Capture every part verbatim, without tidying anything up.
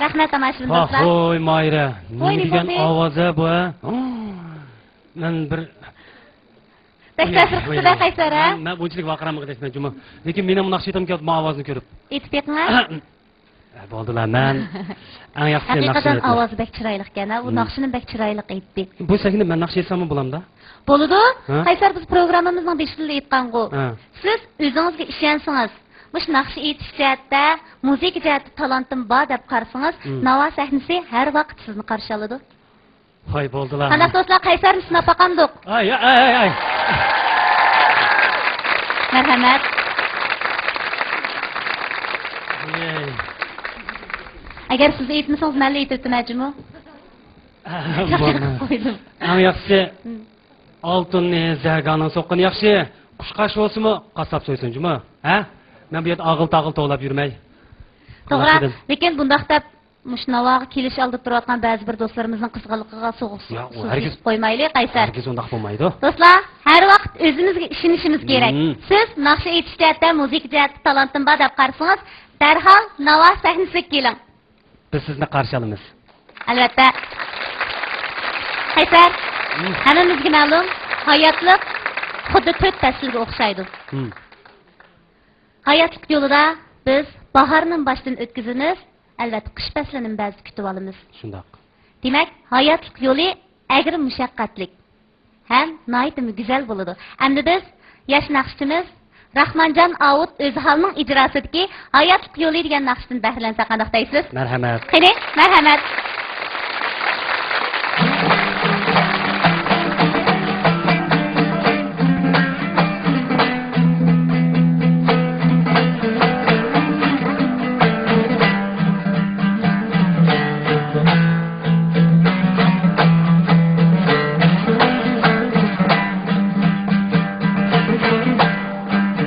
رەھمەت، تاماشىبىن دوستلار. ۋاھ، ۋوي، ماھىرە. ۋوي، نېمە دېگەن نېمە ئاۋاز-ھە بۇ، ھە؟ مەن بىر بەك تەسىر قىپتۇ-دە، قەيسەر، ھە؟ مەن، مەن بۇنچىلىك ۋارقىرىمىغان ئىدىم جۇمۇ. لېكىن مېنىڭ ناخشا ئېيتقۇم كېلىپتۇ، ماۋۇ ئاۋازنى كۆرۈپ. ئېيتىپ بېقىڭە. ھە، بولدىلا، مەن ئەڭ ياخشىسى ناخشا ھەقىقەتەن ئېيتىمەن. ئاۋازى بەك چىرايلىق ئىكەن، ھە؟ بۇ ناخشىنى بەك چىرايلىق ئېيتتى. بۇ سەھنىدە مەن ناخشا ئېيتساممۇ بولامدا؟ بولىدۇ. ھە؟ قەيسەر، بىز پروگراممىمىزنىڭ بېشىدىلا ئېيتقانغۇ. ھە. سىز ئۆزىڭىزگە ئىشەنسىڭىز، مۇشۇ ناخشا ئېيتىش جەھەتتە، مۇزىكا جەھەتتە تالانتىم بار دەپ قارىسىڭىز، ناۋا سەھنىسى ھەر ۋاقىت سىزنى قارشى ئالىدۇ. ۋاي، بولدىلا. قانداق دوستلار، قەيسەرنى سىناپ باقامدۇق؟ ئاي، ئاي، ئاي، ئاي. مەرھەمەت. ئەي. ئەگەر سىز ئېيتمىسىڭىز، مەنلا ئېيتىۋېتىمەن جۇمۇ. ئەڭ ياخشىسى، ئالتۇننى زەرگانىڭ سوققىنى ياخشى. قۇشقاچ بولسىمۇ، قاسساپ سويسۇن جۇمۇ. ھە؟ مەن بۇ يەردە ئاغىل-تاغىل توۋلاپ يۈرمەي. توغرا، لېكىن بۇنداق دەپ مۇشۇ ناۋاغا كېلىش ئالدىدا تۇرۇۋاتقان بەزى بىر دوستلىرىمىزنىڭ قىزغىنلىقىغا سوغۇق سۇ، ياق، ئۇ سۇ ھەرگىز، سېپىپ قويمايلى، قەيسەر. ھەرگىز ئۇنداق بولمايدۇ. دوستلار، ھەر ۋاقىت ئۆزىمىزگە ئىشىنىشىمىز كېرەك. سىز ناخشا ئېيتىش جەھەتتە، مۇزىكا جەھەتتە تالانتىم بار دەپ قارىسىڭىز، دەرھال ناۋا سەھنىسىگە كېلىڭ. بىز سىزنى قارشى ئالىمىز. ئەلۋەتتە. قەيسەر، ھەممىمىزگە مەلۇم، ھاياتلىق خۇددى تۆت پەسىلگە ئوخشايدۇ. ھاياتلىق يولىدا بىز باھارنىمۇ باشتىن ئۆتكۈزىمىز، ئەلۋەتتە، قىش پەسلىنىمۇ بەزىدە كۈتۈۋالىمىز. شۇنداق. دېمەك، ھاياتلىق يولى ئەگرى مۇشەققەتلىك ھەم ناھايىتىمۇ گۈزەل بولىدۇ. ئەمدى بىز ياش ناخشىچىمىز راخمانجان ئاۋۇت ئۆزھالنىڭ ئىجراسىدىكى ھاياتلىق يولى دېگەن ناخشىدىن بەھرىلەنسەك قانداق دەيسىز؟ مەرھەمەت. قېنى، مەرھەمەت.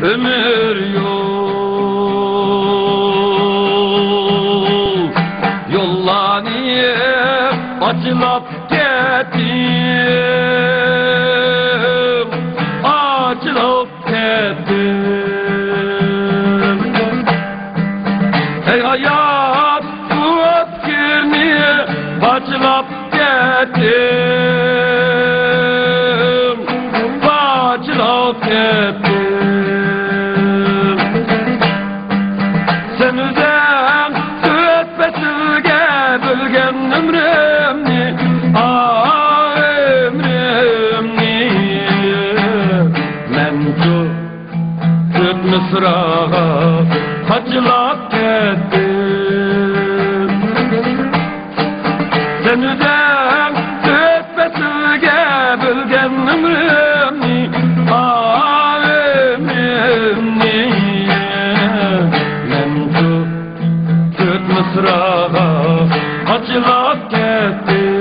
ئۆمۈر يول، يوللارنى ئاچىلاپ كەتتىم، ئاچىلاپ كەتتىم. ئەي ھايات، بۇ ئۆتكۈرنى پاچىلاپ كەتتىم، پاچىلاپ كەتتىم. سەن ئۆزۈڭ تۆت پەسىلگە بۆلگەن ئۆمرۈمنى، ئا، ئۆمرۈمنى. مەنچۇ تۆت مىسراغا قاچىلاپ كەتتىم. سەن ئۆزۈڭ تۆت پەسىلگە بۆلگەن ئۆمرۈمنى، ئا، ئۆمرۈمنى. مەنچۇ تۆت مىسراغا قاچىلاپ كەتتىم.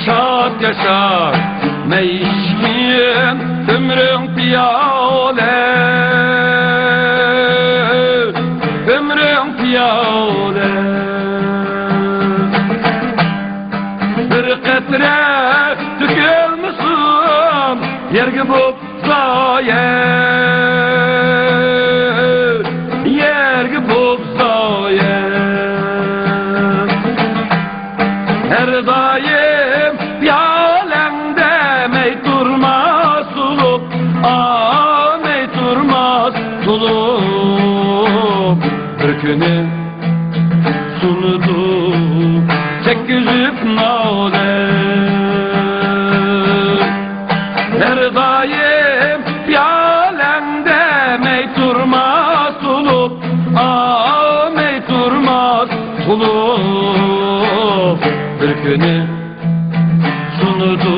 شاد ياشا، مەيىشكىن ئۆمرۈڭ پىيالە، ئۆمرۈڭ پىيالە. بىر قەترە تۆكۈلمىسۇن يەرگە بوپ زايە، يەرگە بوپ زايە. ھەر دائىم پىيالەڭدە مەي تۇرماس تولۇپ، ئا، مەي تۇرماس تولۇپ. بىر كۈنى سۇنىدۇ چەككۈزۈپ نالە. ھەر دائىم پىيالەڭدە مەي تۇرماس تولۇپ، ئا، مەي تۇرماس تولۇپ. بىر كۈنى سۇنىدۇ